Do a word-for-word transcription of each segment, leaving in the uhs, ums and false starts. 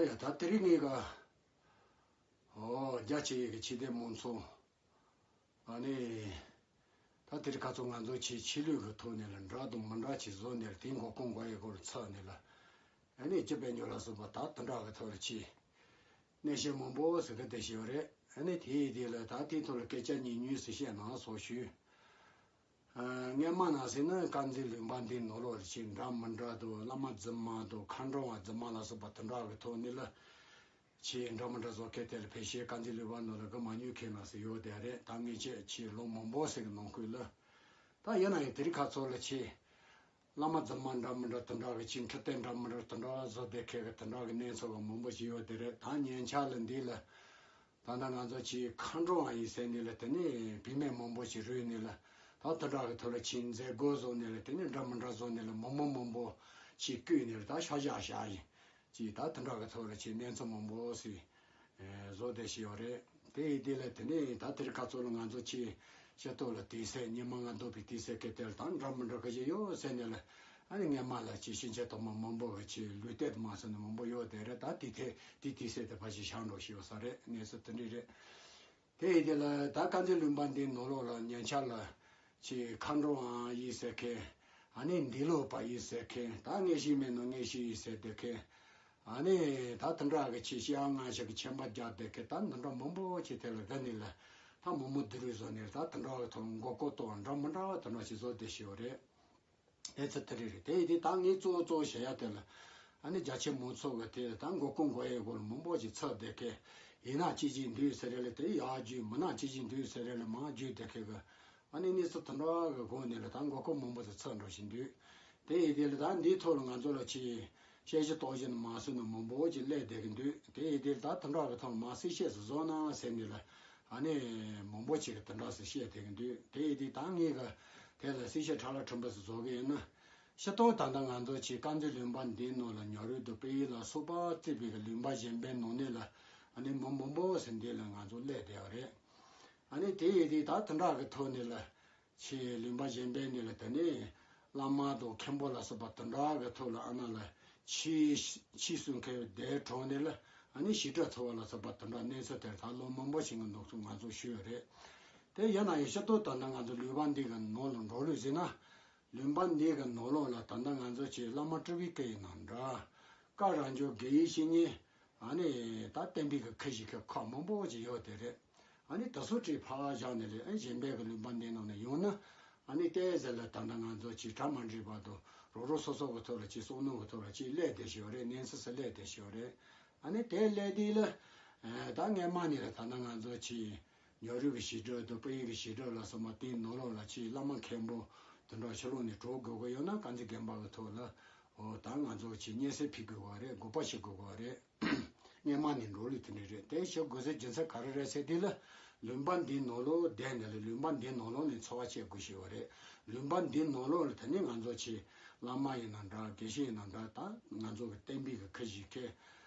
ཡ་ད་དེ་རིང་ངེད་ཀ་ཨོ་རྒྱ་ཆེ་ཡི་གི་ཕྱི་དེ་མང་ཚོགས་ཨ་ནི་ད་དེ་རིང་ཁ་ཚོ་ང་ཚོ་ཆེ་ཆོས་ལུགས་ཀྱི་ཐོག་ནས་ལ་འདྲ་དང་མི་འདྲ་ཆེ་བཟོ་ནས་ལ་དེ་འགོ་ཁུངས་འགོ་ཡི་སྐོར་ཚགས་ནས་ལ་ཨ་ནི་སྤྱི་པའི་ཉོ་ལ་སོགས་པ་ད་དེ་འདྲ་གི་ཐོག་ལ་ཆེ་གནས་བཤད་མང་པོ་ཟེར་གི་དེ་ཞིག་ཡོད་རེད། ཨ་ནི་དེ་ཡི་དེ་ལ་ད་དེ་ཐོག་ལ་སྐད་ཆ་ཉིན་ཉུས་སུ་བཤད་ན་སོགས་ཞུས། སྔས་མ་ན་ཟེར་ན་དཀར་མཛེས་ལུང་པ་འདིའི་ནང་ལོགས་ལ་ཆེས་འདྲ་མི་འདྲ་དང་བླ་མ་རྫུན་མ་དང་མཁའ་འགྲོ་བ་རྫུན་མ་ལ་སོགས་པ་དེ་འདྲ་གི་ཐོག་ནས་ལ་ཆེས་འདྲ་མི་འདྲ་བཟོ་མཁན་དེ་ལ་ཕལ་ཆེར་དཀར་མཛེས་ལུང་པ་ནང་ལ་གི་མ་ཉུལ་མཁན་ལ་སུ་ཡོད་དེ་རེད། ད་ངས་ཆེས་ཆེས་ལོ་མང་པོ་ཟེར་གི་ནང་ཁུལ་ལ་ད་ཡིན་ན་ཡང་དེ་རིང་ཁ་ཚོ་ལ་ཆེས། བླ་མ་རྫུན་མ་འདྲ་མི་འདྲ་དེ་འདྲ་གི་ཆེས་འཕྲོད་བསྟེན་འདྲ་མི་འདྲ་དེ་འདྲ་བཟོ་བསྡད་མཁན་གི་དེ་འདྲ་གི་གནས་ཚུལ་གི་མང་པོ་ཞིག་ཡོད་དེ་རེད། ད་ཉེ་ཆར་ལ་འདི་ལ་ད་ལྟ་ང་ཚོ་ཆེས་མཁའ་འགྲོ་བ་ཡིན་ཟེར་ནས་ལ་དེ་ནས་བུད་མེད་མང་པོ་ཞིག་རུལ་ནས་ལ་ད་དེ་འདྲ་གི་ཐོག་ལ་ཆེས་མཛད་སྒོ་བཟོ་ནས་ལ་དེ་ནས་འདྲ་མི་འདྲ་བཟོ་ནས་ལ་མི་མང་མང་པོ་ཆེས་བསྐུལ་ནས་ལ་ད་ཤ་ཞག་བཞག་ཡིན་ཅེས་ད་དེ་འདྲ་གི་ཐོག་ལ་ཆེས་གནས་ཚུལ་མང་པོ་ཞིག་བཟོ་བསྡད་བཞིན་ཡོད་རེད། དེ་ཡི་དེ་ལ་དེ་ནས་ད་དེར་ཁ་ཚོ་ལ་ང་ཚོ་ཆེས་ཤེས་རྟོགས་ལ་དུས་ཚོད་ཉི་མ་ང་འདོད་པའི་དུས་ཚོད་སྐད་དེར་དང་འདྲ་མི་འདྲ་ག་ཞིག་ཡོད་ཟེར་ནས་ལ་ཨ་ནི་སྔས་མ་ལ་ཆེས་ཕྱིན་ཆད་དུ་མ་མང་པོ་གི་ཆེས་ལུས་བསྟན་དུ་མ་སོང་ནས་མང་པོ་ཡོད་དེ་རེད། ད་དེ་ཐད་དེ་དུས་ཚོད་དེ་ཕལ་ཆེར་བཞག་འགྲོ་ཞིག་ཡོད་ས་རེད། གནས་ཚུལ་དེ་འདྲ་རེད། དེ་ཡི་དེ་ལ་ད་དཀར་མཛེས་ལུང་པ་འདིའི་ནང་ལོགས་ལ་ཉེ་ཆར་ལ་ཆེས་མཁའ་འགྲོ་བ་ཡིན་ཟེར་མཁན་ཨ་ནི་འདས་ལོག་པ་ཡིན་ཟེར་མཁན་ད་དངོས་གཞི་མེད་ནོ་དངོས་གཞི་ཡིན་ཟེར་བསྡད་མཁན། ཨ་ནི་ད་དེ་འདྲ་གི་ཆེས་ཤེས་ཡ་ང་ཞིག་གི་ཆེན་པ་རྒྱག་བསྡད་མཁན་ད་འདི་འདྲ་མང་པོ་ཆེ་དེ་ལ་དགའ་ནས་ལ་ད་མི་མོ་བསྡུ་རུས་བཟོ་ནས་ད་དེ་འདྲ་གི་ཐོག་མགོ་སྐོར་གཏོང་འདྲ་མི་འདྲ་བ་དེ་འདྲ་ཞིག་བཟོ་བསྡད་བཞིན་ཡོད་རེད། དེ་ཚོ་དེ་རེད་རེད། དེ་ཡི་དེ་ད་ངས་གཙོ་བོ་གཙོ་བོ་བཤད་ཡ་དེ་ལ་ཨ་ནི་རྒྱ་ཆེ་མང་ཚོགས་གི་དེ་ད་མགོ་སྐོར་འགོ་ཡའི་སྐོར་མང་པོ་ཞིག་ཚོགས་བསྡད་མཁན་ཡིན་ན་ཅི་ཞིག་འདུག་ཟེར་རེད་ལ་དེ་ཡག་རྒྱུ་མིན་ན་ཅི་ཞིག་འདུག་ཟེར་རེད་ལ་མང་རྒྱུ་བསྡད་མཁན་གི་ཨ་ནི་གནས་ཚུལ་དེ་འདྲ་གི་སྒོ་ནས་ལ་ད་མགོ་སྐོར་མང་པོ་ཞིག་ཚོགས་འགྲོ་བཞིན་འདུག་དེ་ཡི་དེ་ལ་ད་འདིའི་ཐོག་ལ་ང་ཚོ་ལ་ཆེས་བཤད་གཞི་རྟོག་གཞི་ནི་མ་སོན་ནི་མང་པོ་ཅིག་སླེབས་བསྡད་ཀྱི་འདུག་དེ་ཡི་དེ་ལ་ད་དེ་འདྲ་གི་ཐོག་མ་གསལ་བཤད་ཞིག་བཟོ་གནང་ཟེར་ནས་ལ་ཨ་ནི་མང་པོ་ཅིག་གི་དེ་འདྲ་ཞིག་བཤད་བསྡད་ཀྱི་འདུག་དེ་ཡི་དེ་ད་ངས་གི་དེ་ལ་གསལ་བཤད་ཕྲ་ལ་ཕྲན་བུ་ཞིག་བཟོ་གི་ཡིན་ན། སྤྱིར་བཏང་ད་ལྟ་ང་ཚོ་ཆེས་དཀར་མཛེས་ལུང་པ་འདིའི་ནང་ལ་ཉ་རོལ་དང་དཔལ་ཡུལ་ལ་སོགས་པ་བརྩིས་པའི་གི་ལུང་པ་གཞན་པའི་ནང་ནས་ལ་ཨ་ནི་མི་མང་པོ་ཞིག་འདི་ལ་ང་ཚོ་སླེབས་བསྡད་པ་རེད། ཨ་ནི་དེ་ཡི་དེ་ད་དེ་འདྲ་གི་ཐོག་ནས་ལ་ཆེས་ལུང་པ་གཞན་པའི་ནས་ལ་དེ་ནས་བླ་མ་དང་མཁན་པོ་ལ་སོགས་པ་དེ་འདྲ་གི་ཐོག་ལ་ཨ་ན་ལ་ཆེས་ཆེས་གསུང་མཁན་དེའི་གྲོང་ནས་ལ་ཨ་ནི་ཞི་དྲག་འཚོ་བ་ལ་སོགས་པ་དེ་འདྲ་གནས་ཚུལ་དེར་ད་ལོ་མང་པོ་ཞིག་གི་ནང་ཚུད་ང་ཚོ་ཞུས་ཡོད་རེད། དེ་ཡིན་ན་ཡང་སྤྱིར་བཏང་ད་ལྟ་ང་ཚོ་ལུང་པ་འདི་གི་ནང་ལ་འགྲོ་ལུགས་ཟེར་ན། ལུང་པ་འདི་གི་ནང་ལོགས་ལ་ད་ལྟ་ང་ཚོ་ཆེས་བླ་མ་སྤྲུལ་པའི་སྐུ་ཡི་ནང་འདྲ། བཀའ་རང་བྱོན་དགེ་བའི་བཤེས་གཉེན། ཨ་ནི་ད་བསྟན་པའི་གི་ཁུར་བཞེས་མཁན་ཁག་མང་པོ་ཅིག་ཡོད་དེ་རེད། ཨ་ནི་དེ་ཚོ་གྲས་ཕར་བཞག་ནས་ལས་ཨ་གཞན་པའི་གི་ལུང་པ་འདི་ནང་ནས་ཡོང་ན། ཨ་ནི་ཏོག་ཙམ་ལ་ད་ལྟ་ང་ཚོ་ཆེས་གྲ་མ་འགྲིག་པ་དང་རོགས་རོགས་སོ་སོ་གི་ཐོག་ལ་ཆེས་བསམ་བློ་གི་ཐོག་ལ་ཆེས་སླེབས་བསྡད་བཞིན་ཡོད་རེད། གནས་ཚུལ་སུ་སླེབས་བསྡད་བཞིན་ཡོད་རེད། ཨ་ནི་དེ་སླེབས་དུས་ལ་ད་སྔས་མ་ནས་ལ་ད་ལྟ་ང་ཚོ་ཆེས། ཉ་རོལ་གྱི་བྱེ་བྲག་དང་དཔལ་ཡུལ་གྱི་བྱེ་བྲག་ལ་སོགས་པ་དེའི་ནང་ལོགས་ལ་ཆེས་བླ་མ་མཁན་པོ་དེ་འདྲ་ཕྱི་ལོགས་ནས་གྲོགས་དགོས་ཀྱི་ཡོད་ན་དཀར་མཛེས་དགོན་པ་གི་ཐོག་ལ་འོ་ད་ང་ཚོ་ཆེས་སྙན་སེང་ཕུལ་དགོས་པ་རེད། དགོངས་པ་བཞེས་དགོས་པ་རེད། སྔས་མ་ནས་འགྲོ་ལུགས་དེ་འདྲ་རེད། དེ་བྱེད་དགོས་སའི་རྒྱུ་མཚན་ག་རེ་རེད་ཟེར་དུས་ལ་ལུང་པ་འདིའི་ནང་ལོགས་བསྡད་ནས་ལ་ལུང་པ་འདིའི་ནང་ལོགས་ནས་འཚོ་བ་བྱེད་དགོས་ཞེས་པ་རེད། ལུང་པ་འདིའི་ནང་ལོགས་ལ་དེ་ནས་ང་ཚོ་ཆེས་བླ་མ་ཡིན་ན་འདྲ་དགེ་བཤེས་ཡིན་ན་འདྲ་ད་ང་ཚོ་གི་བསྟན་པའི་གི་ཁུར་བཞེས་མཁན།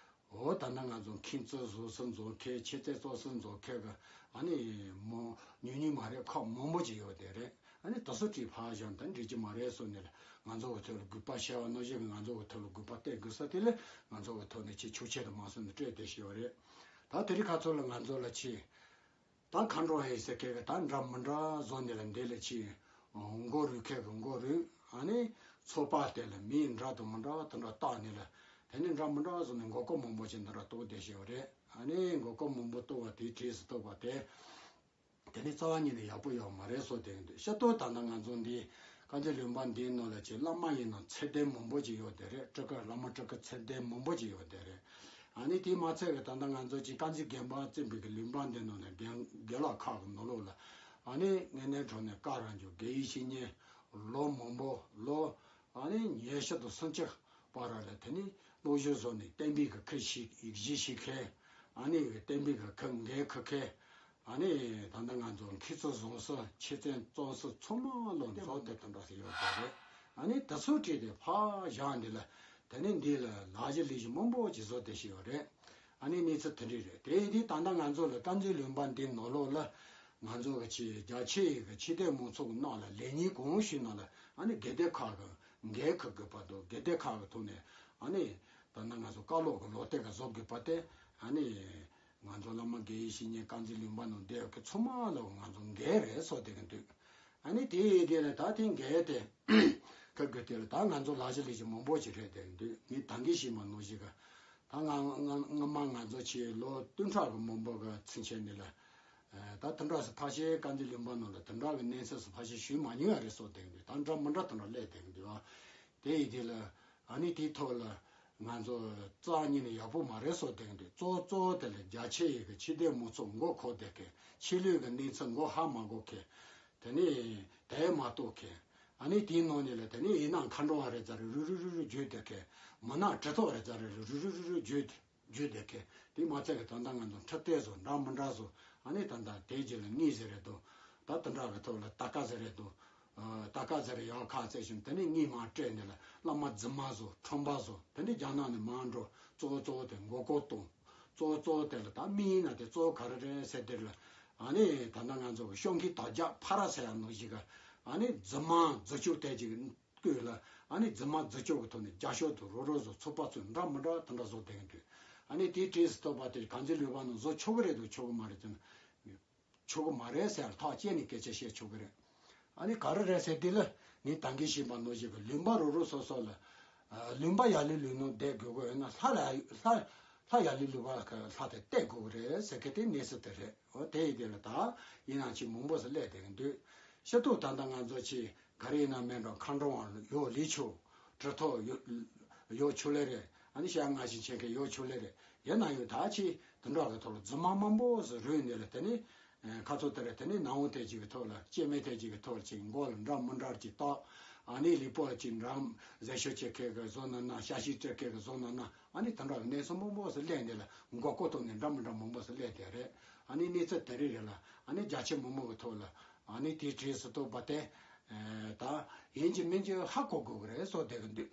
འོ་ད་ལྟ་ང་ཚོ་མཁན་བཙུན་བཟོ་སྲོལ་འཛིན་མཁན་ཆོས་ཚན་གཙང་སྲོལ་འཛིན་མཁན་གྱི་ཨ་ནི་མོ་ཉུང་ཉུང་མ་རེད། ཁག་མང་པོ་ཅིག་ཡོད་དེ་རེད། ཨ་ནི་དེ་ཚོ་གྲས་ཕར་བཞག་ད་འགྲིག་གི་མ་རེད་གསུངས་ནས་ལ་ང་ཚོ་གི་ཐོག་ལ་དགོས་པ་བཤད་པ་ནང་བཞིན་གྱི་ང་ཚོ་གི་ཐོག་ལ་དགོས་པ་བསྟན་དགོས་ས་དེ་ལ་ང་ཚོ་གི་ཐོག་ནས་ཆེས་ཆོག་མཆན་དུ་མ་སོང་ནས་སྤྲད་བསྡད་བཞིན་ཡོད་རེད། ད་དེ་རིང་ཁ་ཚོ་ལ་ང་ཚོ་ལ་ཆེས། ད་མཁའ་འགྲོ་ཧེ་ཟེར་མཁན་གྱི་ད་འདྲ་མི་འདྲ་བཟོ་ནས་ལ་འདི་ལ་ཕྱིན། མགོ་རུས་མཁན་གྱི་མགོ་རུས། ཨ་ནི་ཚོགས་པ་དེ་ལ་མིང་འདྲ་དང་མི་འདྲ་བ་དེ་འདྲ་བཏགས་ནས་ལ་དེ་ནས་འདྲ་མི་འདྲ་བཟོ་ནས་མགོ་སྐོར་མང་པོ་ཞིག་འདི་འདྲ་གཏོང་བསྡད་བཞིན་ཡོད་རེད། ཨ་ནི་མགོ་སྐོར་མང་པོ་གཏོང་བ་དེའི་གྲས་སུ་གཏོགས་པ་དེ། དེ་ནི་རྩ་བ་ཉིད་ནས་ཡག་པོ་ཡོད་མ་རེད་བཟོ་བསྡད་ཀྱི་འདུག་ཤ་སྟག་ད་ལྟ་ང་ཚོ་འདི་དཀར་མཛེས་ལུང་པ་འདིའི་ནང་ལ་ཅིག་བླ་མ་ཡིན་ན་ཚད་ལྡན་མང་པོ་ཅིག་ཡོད་བསྡད་རེད། སྤྲུལ་སྐུ་བླ་མ་སྤྲུལ་སྐུ་ཚད་ལྡན་མང་པོ་ཅིག་ཡོད་བསྡད་རེད། ཨ་ནི་དེ་མ་ཚད་ཀྱི་ད་ལྟ་ང་ཚོ་ཅིག་དཀར་མཛེས་དགོན་པ་བཙུན་པའི་གི་ལུང་པ་འདི་ནང་ནས་དགོན་དགེ་ལགས་ཁག་གི་ནང་ལོགས་ལ་ཨ་ནི་དངོས་གནས་དྲང་གནས་བཀའ་རང་བྱོན་དགེ་བའི་བཤེས་གཉེན་ལོ་མང་པོ་ལོ་ཨ་ནི་ཉི་ཤུ་དང་སུམ་ཅུ་བར་ལ་དེ་ནི་བློ་གཞི་བཟུང་ནས་བསྟན་པའི་གི་ཁུར་བཞེས་ཡིག་བཞེས་བྱེད་མཁན་ཨ་ནི་བསྟན་པའི་གི་ཁུར་འགན་འཁུར་མཁན། ཨ་ནི་ད་ལྟ་ང་ཚོ་མཁས་བཙུན་བཟང་སྲོལ་ཆོས་ཚན་གཙང་སྲོལ་ཚང་མ་ལོ་ནས་ལོ་དེ་དང་འདྲ་ཞིག་ཡོད་པ་རེད། ཨ་ནི་དེ་ཚོ་བྲིས་ཏེ་ཕར་བཞག་འདི་ལ་དེ་ནས་འདི་ལ་ལག་བཞི་ལས་བཞི་མང་པོ་ཅིག་བཟོ་བསྡད་ཞིག་ཡོད་རེད། ཨ་ནི་གནས་ཚུལ་དེ་འདྲ་རེད། དེ་ཡིན་དུས་ད་ལྟ་ང་ཚོ་ལ་དཀར་མཛེས་ལུང་པ་འདི་ནང་ལོགས་ལ་ང་ཚོ་གི་ཆེས་རྒྱ་ཆེ་ཡི་གི་ཆོས་དད་མང་ཚོགས་ཀྱི་ནང་ལ་ལས་ཉིན་གང་ཞིག་ནང་ལ་ཨ་ནི་དགེ་སྡེ་ཁག་གི་འགན་འཁུར་དགོས་པ་དང་དགེ་སྡེ་ཁག་གི་ཐོག་ནས་ཨ་ནི། ད་ནང་ང་ཚོ་བཀའ་སློབ་ཀྱི་ལོ་ཏོག་གི་བཟོ་དགོས་པ་དེ་ཨ་ནི་ང་ཚོ་བླ་མ་དགེ་བའི་བཤེས་གཉེན་དཀར་མཛེས་ལུང་པ་ནང་བསྡད་ཡོད་མཁན་ཚང་མ་ལ་ང་ཚོ་འགན་རེད་བཟོ་བསྡད་ཀྱི་འདུག་ཨ་ནི་དེ་ཡི་དེ་ལ་ད་དེ་འགན་དེ་ཁ་དགོས་དེ་ལ་ད་ང་ཚོ་ལག་ཤེས་ལས་ཀྱི་མང་པོ་ཞིག་རེད་བསྡད་ཀྱི་འདུག་ངས་ད་གིན་བཤད་མ་ནོར་ཞིག་ག་ད་ང་ང་ང་མ་ང་ཚོ་ཆེ་ལོ་བདུན་ཕྲག་གི་མང་པོ་གི་ཚུན་ཆད་ནས་ལ། ད་དེ་འདྲ་སུ་ཕལ་ཆེར་དཀར་མཛེས་ལུང་པ་ནང་ལ་དེ་འདྲ་གི་གནས་ཚུལ་སུ་ཕལ་ཆེར་ཞུས་མ་མྱོང་བ་རེད་བཟོ་བསྡད་ཀྱི་འདུག་ད་འདྲ་མི་འདྲ་དེ་འདྲ་སླེབས་བསྡད་ཀྱི་འདུག་བ། དེ་ཡི་དེ་ལ་ཨ་ནི་དེའི་ཐོག་ལ་ང་ཚོ་རྩ་ཉིད་ནས་ཡག་པོ་མ་རེད་བཟོ་བསྡད་ཀྱི་འདུག་གཙོ་བོ་གཙོ་བོ་དེ་ལ་རྒྱ་ཆེ་ཡི་གི་ཕྱི་བལྟས་མང་ཚོགས་མགོ་འཁོར་བསྡད་མཁན། ཆོས་ལུགས་ཀྱི་གནས་ཚུལ་མགོ་ཧ་མ་གོ་མཁན། དེ་ནས་དེ་མ་གཏོགས་མཁན། ཨ་ནི་དེའི་ནང་ནས་ལ་དེ་ནས་ཡིན་ན་མཁའ་འགྲོ་བ་རེད་ཙང་རུ་རུ་རུ་རུ་བརྗོད་བསྡད་མཁན། མིན་ན་གྲི་ཐོག་རེད་ཙང་རུ་རུ་རུ་རུ་རུ་བརྗོད་བརྗོད་བསྡད་མཁན། དེ་མ་ཚད་ཀྱི་ད་ལྟ་ང་ཚོ་འཁྲབ་སྟོན་བཟོ་འདྲ་མི་འདྲ་བཟོ། ཨ་ནི་ད་ལྟ་དེའི་རྗེས་ལ་དངུལ་ཟེར་རེད་འདུག་ད་དེ་འདྲ་གི་ཐོག་ལ་ད་ཀ་ཟེར་རེད་འདུག་ད་ཀ་ཟེར་ཡག་ཁ་བཙལ་ཞིང་དེ་ནས་དངུལ་མར་སྤྲད་ནས་ལ་བླ་མ་རྫུན་མ་བཟོ། ཁྲོམ་པ་བཟོ། དེ་ནས་རྒྱ་ནག་ནས་མར་འགྲོ། གཙོ་བོ་གཙོ་བོ་དེ་མགོ་སྐོར་གཏོང་། གཙོ་བོ་གཙོ་བོ་དེ་ལ་ད་མི་ཡིན་ན་དེ་གཙོ་བོ་ག་རེ་རེད་ཟེར་དེ་ལ། ཨ་ནི་ད་ལྟ་ང་ཚོ་གི་ཤོག་གི་དོ་རྒྱག་ཕ་ར་ཟེར་ཡག་ནང་བཞིན་གི་ཨ་ནི་རྫུན་མ་རྫུན་སྐྱོབ་དེ་ཅིག་སྐོས་ལ། ཨ་ནི་རྫུན་མ་རྫུན་སྐྱོབ་ཀྱི་ཐོག་ནས་རྒྱ་ཤོག་ཏུ་རོ་རོ་བཟོ། ཚོགས་པ་ཚོས་འདྲ་མི་འདྲ་དེ་འདྲ་བཟོ་བསྡད་ཀྱི་འདུག་ཨ་ནི་དེའི་གྲས་སུ་གཏོགས་པ་དེ་དཀར་མཛེས་ལུང་པ་ནང་བཟོ་ཆོག་གི་རེད་འདུག་ཆོག་གི་མ་རེད་ཟེར་ན། ཆོག་གི་མ་རེད་ཟེར་ཐག་བཅད་ནས་སྐད་ཆ་བཤད་ཆོག་གི་རེད། ཨ་ནི་ག་རེ་རེད་ཟེར་དེ་ལ་ངས་ད་གིན་བཤད་པ་ནང་བཞིན་གི་ལུང་པ་རོ་རོ་སོ་སོ་ལ། ཨ། ལུང་པ་ཡར་ལུང་ལུང་ནང་བསྡད་དགོས་ཀྱི་ཡོད་ན་ལྷ་ལ་ལྷ་ལྷ་ཡར་ལུང་ལུང་པ་ལ་ལྷ་དེ་བསྡད་དགོས་ཀྱི་རེད་ཟེར་མཁན་དེ་གནས་ཚུལ་དེ་རེད། འོ་དེ་ཡི་དེ་ལ་ད་ཡིན་ནའང་ཅིག་མང་པོ་ཟིག་སླེབས་བསྡད་ཀྱི་འདུག་ཤི་ཐུག་ད་ལྟ་ང་ཚོ་ཆེ་ག་རེ་ཡིན་ན་མེད་འགྲོ། མཁའ་འགྲོ་བ་ཡོད་ལི་ཆོག་གྲི་ཐོག་ཡོད་ཡོད་ཆོག་ལེ་རེད། ཨ་ནི་ཤ་ང་ཞིག་ཆེ་མཁན་ཡོད་ཆོག་ལེ་རེད། ཡིན་ན་ཡོད་ད་ཆེ་དེ་འདྲ་གི་ཐོག་ལ་རྫུན་མ་མང་པོ་ཟིག་རུལ་ནས་ལ་དེ་ནི་ཁ་ཚོ་དེ་རེད། དེ་ནི་ནང་བོ་དེ་ཅིག་གི་ཐོག་ལ་སྐྱེ་དམན་དེ་ཅིག་གི་ཐོག་ལ་ཅིག་མགོ་ལ་འདྲ་མི་འདྲ་ཅིག་བཏགས། ཨ་ནི་ལུས་པོ་ལ་ཅིག་འདྲ་ཟས་ཤོ་ཆེ་མཁན་གི་བཟོ་ན་ན། ཤ་ཤི་སྤྲད་མཁན་གི་བཟོ་ན་ན། ཨ་ནི་དེ་འདྲ་གི་གནས་ཚུལ་མང་པོ་ཟིག་སླེབས་ནས་ལ་མགོ་སྐོར་གཏོང་ནས་འདྲ་མི་འདྲ་མང་པོ་ཟིག་སླེབས་དེ་རེད། ཨ་ནི་གནས་ཚུལ་དེ་རིགས་རེད་ལ། ཨ་ནི་རྒྱ་ཆེ་མི་མང་གི་ཐོག་ལ་ཨ་ནི་དེའི་གྲས་སུ་གཏོགས་པ་དེ་ད་ཡིན་གཅིག་མིན་གཅིག་ཧ་གོ་དགོས་ཀྱི་རེད་བཟོ་བསྡད་ཀྱི་འདུག་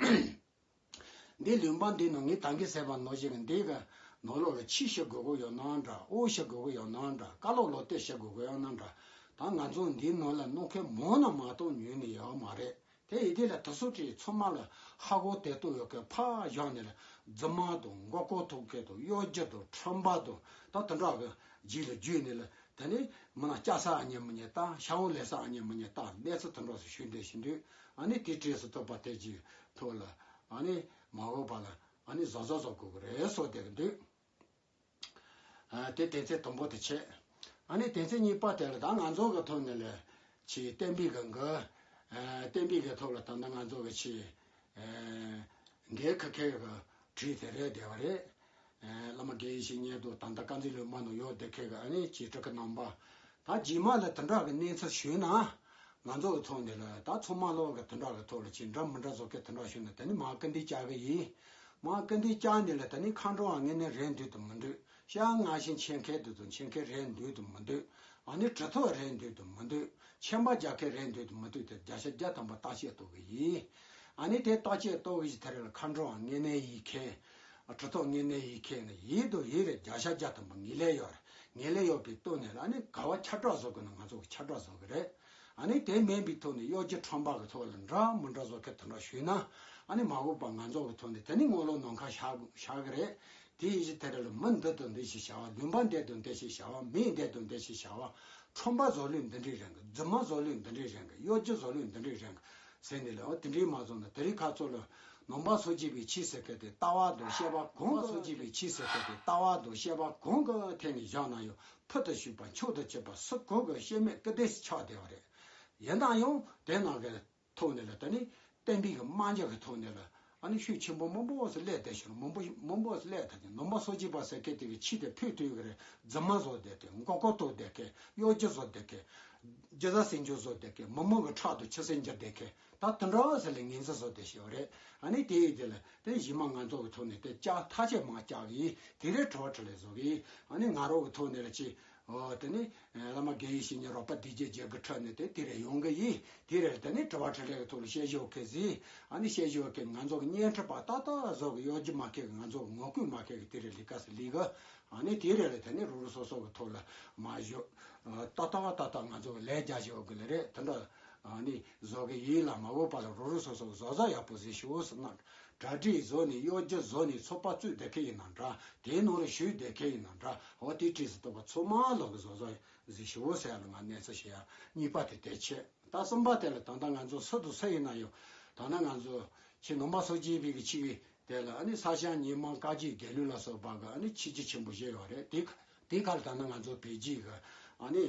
འདི་ལུང་པ་འདི་ནང་ངས་ད་གིན་ཟེར་བ་ནང་བཞིན་གྱི་འདི་གི་ནང་ལོགས་ལ་ཆུ་ཞིག་དགོས་ཀྱི་ཡོད་ནའང་འདྲ། འོ་ཞིག་དགོས་ཀྱི་ཡོད་ནའང་འདྲ། བཀའ་སློབ་ལོ་ཏོག་ཞིག་དགོས་ཀྱི་ཡོད་ནའང་འདྲ། ད་ང་ཚོ་འདིའི་ནང་ལ་གནང་མཁན་མང་ན་མ་གཏོགས་ཉུང་ནི་ཡོད་མ་རེད། དེ་ཡི་དེ་ལ་དེ་ཚོ་གི་ཚང་མ་ལ་ཧ་གོ་དེ་གཏོང་ཡོད་མཁན་ཕར་བཞག་ནས་ལ་རྫུན་མ་དང་མགོ་སྐོར་གཏོང་མཁན་དང་གཡོ་སྒྱུ་དང་ཁྲམ་པ་དང་ད་དེ་འདྲ་གི་རྗེས་ལ་བརྒྱུད་ནས་ལ། དེ་ནས་མི་ནག་སྐྱ་ས་ཨ་མྱེས་མི་ཉེས་ད་ཤ་བོ་ལས་ས་ཨ་མྱེས་མི་ཉེས་ད་གནས་ཚུལ་དེ་འདྲ་སུ་ཞུ་འདོད་བཞིན་དུས། ཨ་ནི་དེ་གྲས་སུ་གཏོགས་པ་དེ་གྱི་ཐོག་ལ་ཨ་ནི་མ་འོངས་པ་ལ་ཨ་ནི་བཟོ་བཟོ་བཟོ་དགོས་ཀྱི་རེད་བཟོ་བསྡད་ཀྱི་འདུག་ཨ་དེ་དོན་ཚན་དང་པོ་དེ་བྱས། ཨ་ནི་དོན་ཚན་གཉིས་པ་དེ་ལ་ད་ང་ཚོ་གི་ཐོག་ནས་ལ་ཆེས་བསྟན་པའི་གི་འགུལ། ཨ་བསྟན་པའི་གི་ཐོག་ལ་ད་ལྟ་ང་ཚོ་གི་ཆེས་ཨ་འགན་ཁུར་མཁན་གི་གྲས་དེ་རེད་བསྡད་པ་རེད། ཨ་བླ་མ་དགེ་བའི་བཤེས་གཉེན་དང་ད་ལྟ་དཀར་མཛེས་ལུང་པ་ནང་ཡོད་བསྡད་མཁན་གི་ཨ་ནི་ཆེས་སྤྲུལ་སྐུ་རྣམ་པ། ད་རྗེས་མ་ལ་དེ་འདྲ་གི་གནས་ཚུལ་ཞུས་ན། ང་ཚོ་གི་ཐོག་ནས་ལ་ད་ཚང་མ་ལོག་གི་དེ་འདྲ་གི་ཐོག་ལ་ཅིག་འདྲ་མི་འདྲ་བཟོ་མཁན་དེ་འདྲ་ཞུས་ན་དེ་ནི་མར་སྐུར་འདེབས་བྱ་གི་ཡིན། མར་སྐུར་འདེབས་བྱ་ནས་ལ་དེ་ནི་མཁའ་འགྲོ་བ་དངོས་གནས་རེད་འདོད་དུ་མི་འདོད། ཤ་ང་ཞིག་མཁྱེན་མཁན་འདོད་དུ་མཁྱེན་མཁན་རེད་འདོད་དུ་མི་འདོད། ཨ་ནི་གྲི་ཐོག་རེད་འདོད་དུ་མི་འདོད། ཆེན་པ་རྒྱག་མཁན་རེད་འདོད་དུ་མི་འདོད་དེ་བརྒྱ་ཆ་བརྒྱ་ཐམ་པ་བརྟག་དཔྱད་གཏོང་གི་ཡིན། ཨ་ནི་དེ་བརྟག་དཔྱད་གཏོང་གི་ཡིན་དེ་རེད་ལ་མཁའ་འགྲོ་བ་དངོས་གནས་ཡིན་མཁན། གྲི་ཐོག་དངོས་གནས་ཡིན་མཁན་ནི་ཡིན་དང་ཡིན་རེད། བརྒྱ་ཆ་བརྒྱ་ཐམ་པ་ངེས་ལེགས་ཡོད་རེད། ངེས་ལེགས་ཡོད་པའི་ཐོག་ནས་ལ་ཨ་ནི་ག་བ་ཁྱབ་བསྒྲགས་བཟོ་དགོས་ན་ང་ཚོ་གི་ཁྱབ་བསྒྲགས་བཟོ་གི་རེད། ཨ་ནི་དེ་མིན་པའི་ཐོག་ནས་གཡོ་སྒྱུ་ཁྲམ་པ་གི་ཐོག་ལ་འདྲ་མི་འདྲ་བཟོ་མཁན་དེ་འདྲ་ཞུས་ན། ཨ་ནི་མ་འོངས་པ་ང་ཚོ་གི་ཐོག་ནས་དེ་ནི་དངུལ་ལོ་ནང་ཁ་བཞག་བཞག་གི་རེད། དེ་ཡི་གཞི་དེ་རེད་ལ་མི་འདི་དང་འདི་ཞེས་བྱ་བ། ལུང་པ་འདི་དང་འདི་ཞེས་བྱ་བ། མི་འདི་དང་འདི་ཞེས་བྱ་བ། ཁྲོམ་པ་བཟོ་ལུགས་འདི་འདྲའི་རང་གི། རྫུན་མ་བཟོ་ལུགས་འདི་འདྲའི་རང་གི། གཡོ་སྒྱུ་བཟོ་ལུགས་འདི་འདྲའི་རང་གི་ཟེར་ནས་ལ། འོ་དེ་འདྲའི་མ་བཟོ་ན་དེ་རིང་ཁ་ཚོ་ལ་ནང་པ་སངས་རྒྱས་པའི་ཆོས་ཟེར་མཁན་དེ་ལྟ་བ་དང་བཤད་པ་གང་གི། སངས་རྒྱས་པའི་ཆོས་ཟེར་མཁན་དེ་ལྟ་བ་དང་བཤད་པ་གང་གི་ཐད་ནས་བཞག་ན་ཡང་ཕུལ་དུ་ཞུགས་པ་མཆོག་ཏུ་གྱུར་པ་སུ་གང་གི་བཤད་མེད་སྐུར་འདེབས་སུ་ཆགས་བསྡད་པ་རེད། ཡིན་ན་ཡང་དེ་ནང་གི་ཐོག་ནས་ལ་ད་ནི་བསྟན་པའི་གི་རྨང་གཞི་གི་ཐོག་ནས་ལ་ཨ་ནི་ཤུགས་ཆེན་པོ་མང་པོ་ཟིག་སླེབས་བསྡད་ཤག་མང་པོ་མང་པོ་ཟིག་སླེབས་ད་ནི་ནང་པ་སངས་རྒྱས་པ་ཟེར་མཁན་དེ་གི་ཆོས་དེ་ཕུད་དུས་གི་རེད། རྫུན་མ་བཟོ་བསྡད་དེ། མགོ་སྐོར་གཏོང་བསྡད་མཁན། གཡོ་སྒྱུ་བཟོ་བསྡད་མཁན། རྒྱུ་ཟ་སེམས་ཅན་བཟོ་བསྡད་མཁན། མི་མང་གི་ཕྲག་ཏུ་ཆུ་སེར་འགྱུར་བསྡད་མཁན། ད་དེ་འདྲ་ཟིག་ལ་ངོས་འཛིན་བཟོ་བསྡད་ཤག་རེད། ཨ་ནི་དེ་ཡི་དེ་ལ་དེ་གཞི་མ་ང་ཚོ་གི་ཐོག་ནས་དེ་བཅག་ཐག་ཆོད་མ་བཅག་གི་དེ་རེད། དྲི་བ་དྲིས་ལན་བཟོ་གི། ཨ་ནི་ང་རང་གི་ཐོག་ནས་ལ་ཅི། འོ་དེ་ནི་བླ་མ་དགེ་བའི་བཤེས་གཉེན་རོགས་པ་སྡེ་བརྒྱད་བརྒྱད་ཀྱི་ཁྲོད་ནས་དེ་དེ་རེད་ཡོང་གི་ཡིན། དེ་རེད་དེ་ནི་དྲི་བ་དྲིས་ལན་གྱི་ཐོག་ལ་བཤད་ཞོར་གི་ཟིན། ཨ་ནི་བཤད་ཞོར་གི་ང་ཚོ་གི་བརྙན་འཕྲིན་པ་ཏག་ཏག་བཟོ་གི་གཡོ་སྒྱུ་མ་མཁན་གི། ང་ཚོ་གི་ངོ་རྒོལ་མ་མཁན་གི་དེ་རེད་ལས་ཀ་ཟིག་ལས་གི། ཨ་ནི་དེ་རེད་ལ་དེ་ནི་རོ་རོ་སོ་སོ་གི་ཐོག་ལ་མ་ཞོ་ཏག་ཏག་ཏག་ཏག་ང་ཚོ་གི་ལས་རྒྱག་ཞོར་གི་ལ་རེད། དེ་འདྲ་ཨ་ནི་བཟོ་གི་ཡིན་ལ་མ་འོངས་པ་ལ་རོ་རོ་སོ་སོ་གི་བཟོ་བཟོ་ཡག་པོ་ཟིག་ཞུ་ཟེར་ན། གྲ་སྒྲིག་བཟོ་ནས་གཡོ་སྒྱུ་བཟོ་ནས་ཚོགས་པ་བཙུགས་བསྡད་མཁན་ཡིན་ན་འདྲ། དེའི་ནང་ལ་ཞུགས་བསྡད་མཁན་ཡིན་ན་འདྲ། འོ་དེ་བྲིས་སུ་གཏོགས་པ་ཚང་མ་ལོག་གི་བཟོ་བཟོ་གཟིགས་ཤོག་ཟེར་ཡ་ལ་ང་གནས་ཚུལ་བཤད་ཡ་གཉིས་པ་དེ་དེ་བྱས། ད་གསུམ་པ་དེ་ལ་ད་ལྟ་ང་ཚོ་སུ་དང་སུ་ཡིན་ན་ཡང་། ད་ལྟ་ང་ཚོ་ཁྱེད་ནང་པ་སངས་རྒྱས་པའི་གི་ཆིག་དེ་ལ་ཨ་ནི་ས་སྐྱ་ཉི་མ་བཀའ་བརྒྱུད་རྒྱལ་བློན་ལ་སོགས་པ་གི་ཨ་ནི་ཆིག་བརྒྱུད་ཆེན་པོ་བཞི་ཡོད་རེད། དེ་དེ་ག་ལ་ད་ལྟ་ང་ཚོ་བོད་བརྒྱུད་གི་ཨ་ནི་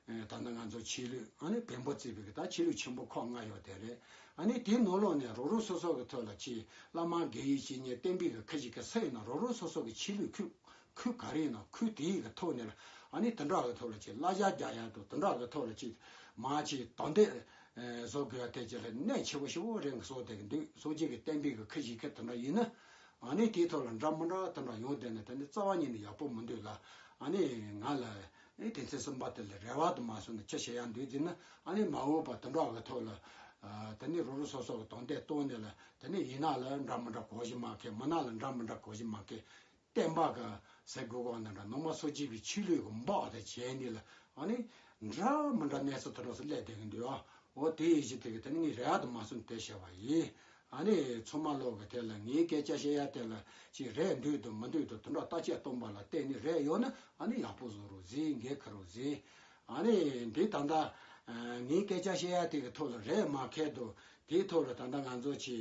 ད་ལྟ་ང་ཚོ་ཆོས་ལུགས་ཨ་ནི་བོན་པོ་བརྩིས་པའི་གི་ད་ཆོས་ལུགས་ཆེན་པོ་ཁག་ལྔ་ཡོད་དེ་རེད། ཨ་ནི་དེའི་ནང་ལོགས་ནས་རང་རང་སོ་སོ་གི་ཐོག་ལ་ཆེས་བླ་མ་དགེ་བའི་བཤེས་གཉེན་བསྟེན་པའི་གི་ཁ་ཅིག་གི་སུ་ཡིན་ན་རང་རང་སོ་སོ་གི་ཆོས་ལུགས་ཁུལ་ཁུལ་ག་རེ་ཡིན་ན་ཁུལ་དེའི་གི་ཐོག་ནས་ལ་ཨ་ནི་དེ་འདྲ་གི་ཐོག་ལ་ཅིག་གླ་ཆ་རྒྱག་ཡ་དང་དེ་འདྲ་གི་ཐོག་ལ་ཅིག་མ་ཅིག་དོ་འདེགས་བཟོ་དགོས་ཡ་དེ་ཅིག་ལ་གནད་ཆེ་བོ་ཞེ་བོ་རེད་བཟོ་བསྡད་ཀྱི་འདུག་སངས་རྒྱས་ཀྱི་བསྟན་པའི་གི་ཁ་ཞིག་གི་དེ་འདྲ་ཡིན་ན་ཨ་ནི་དེའི་ཐོག་ལ་འདྲ་མི་འདྲ་དེ་འདྲ་ཡོང་བསྡད་ན་ད་ནི་རྩ་བ་ཉིད་ནས་ཡག་པོ་མི་འདུག་ལ། ཨ་ནི་ང་ལ་ཨེ་དེ་ཚེ་གསུམ་པ་དེ་ལ་རེ་བ་དུ་མ་སོང་ན་ཅི་བྱེད་ཡ་འདུག་ཟེར་ན་ཨ་ནི་མ་འོངས་པ་དེ་འདྲ་གི་ཐོག་ལ་ཨ་ད་ནི་རོ་རོ་སོ་སོ་གི་དོ་འདེགས་གཏོང་ནས་ལ་ད་ནི་ཡིན་ན་ལ་འདྲ་མི་འདྲ་གོ་གཞི་མ་ཁེལ། མི་ན་ལ་འདྲ་མི་འདྲ་གོ་གཞི་མ་ཁེལ། བསྟན་པ་གི་ཟེར་དགོས་གོ་ན་འདྲ་ནང་པ་སངས་རྒྱས་པའི་ཆོས་ལུགས་ཀྱི་འབག་དེ་བྱས་ནས་ལ་ཨ་ནི་འདྲ་མི་འདྲ་གནས་ཚུལ་དེ་འདྲ་སུ་སླེབས་བསྡད་ཀྱི་འདུག་ཨ། འོ་དེ་ཡིན་གཞི་དེ་གི་དེ་ནི་ངས་རེ་བ་དུ་མ་སོང་དེ་བཤད་པ་ཡིན། ཨ་ནི་ཚང་མ་ལོག་གི་དེ་ལ་ངའི་སྐད་ཆ་བཤད་ཡ་དེ་ལ་ཅིག་རེད་འདུག་དང་མི་འདུག་དང་དེ་འདྲ་བརྟག་དཔྱད་གཏོང་པ་ལ་བརྟེན་ནས་རེད་ཡོད་ན་ཨ་ནི་ཡག་པོ་བཟོ་རོགས་ཟེར། འགན་འཁུར་རོགས་ཟེར། ཨ་ནི་འདི་ད་ལྟ་ངའི་སྐད་ཆ་བཤད་ཡ་དེ་གི་ཐོག་ལ་རེད་མ་ཁེལ་དུ་དེའི་ཐོག་ལ་ད་ལྟ་ང་ཚོ་ཆེ་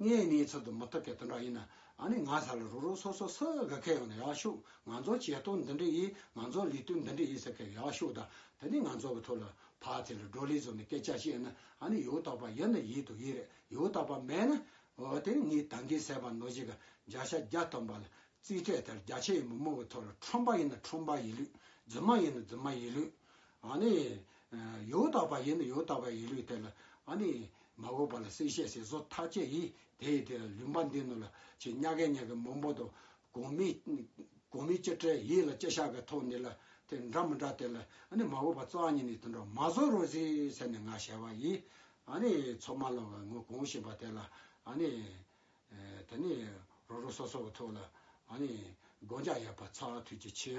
ངའི་གནས་ཚུལ་དུ་མི་ཐུབ་མཁན་དེ་འདྲ་ཡིན་ན་ཨ་ནི་ང་ས་ལ་རོ་རོ་སོ་སོ་སུ་ག་གེ་ཡོང་ན་ཡག་ཤོས། ང་ཚོ་བྱེད་སྟངས་འདི་འདྲ་ཡིན། ང་ཚོ་ལས་དོན་འདི་འདྲ་ཡིན་ཟེར་མཁན་ཡག་ཤོས་དང་དེ་ནི་ང་ཚོ་གི་ཐོག་ལ་ཕར་ཚུར་ལ་བགྲོ་གླེང་བཟོ་ནས་སྐད་ཆ་བཤད་ན་ཨ་ནི་ཡོད་དག་པ་ཡིན་ན་ཡིན་དུ་ཡིན་རེད། ཡོད་དག་པ་མེད་ན་འོ་དེ་ངས་ད་གིན་ཟེར་བ་ནང་བཞིན་གི་བརྒྱ་ཆ་བརྒྱ་ཐམ་པ་ལ་རྩིས་སྤྲད་དེར་རྒྱ་ཆེ་ཡི་མི་མང་གི་ཐོག་ལ་ཁྲོམ་པ་ཡིན་ན་ཁྲོམ་པ་ཡིན་ལུགས། རྫུན་མ་ཡིན་ན་རྫུན་མ་ཡིན་ལུགས། ཨ་ནི་ཡོད་དག་པ་ཡིན་ན་ཡོད་དག་པ་ཡིན་ལུགས་དེ་ལ་ཨ་ནི་མ་འོངས་པ་ལ་གསལ་བཤད་ཟེར་བཟོ་ཐག་བཅད་ཡིན། དེ་ཡི་དེ་ལ་ལུང་པ་འདི་ནང་ལ་ཆེ་ཉག་གེ་ཉག་གེ་མང་པོ་དང་གོང་མའི་གོང་མའི་སྤྱི་སྤྲེལ་ཡིད་ལ་ཅི་བྱ་གི་ཐོག་ནས་ལ་དེ་འདྲ་མི་འདྲ་དེ་ལ་ཨ་ནི་མ་འོངས་པ་རྩ་བ་ཉིད་ནས་དེ་འདྲ་མ་བཟོ་རོགས་ཟེར་ཟེར་ནས་ང་བྱ་བ་ཡིན། ཨ་ནི་ཚང་མ་ལ་ངོ་གང་བཞིན་པ་དེ་ལ་ཨ་ནི། ཨེ་དེ་ནས་རོ་རོ་སོ་སོ་གི་ཐོག་ལ་ཨ་ནི་དགོངས་འཇགས་ཡོད་པ་ཚ་ཐུགས་རྗེ་ཆེ།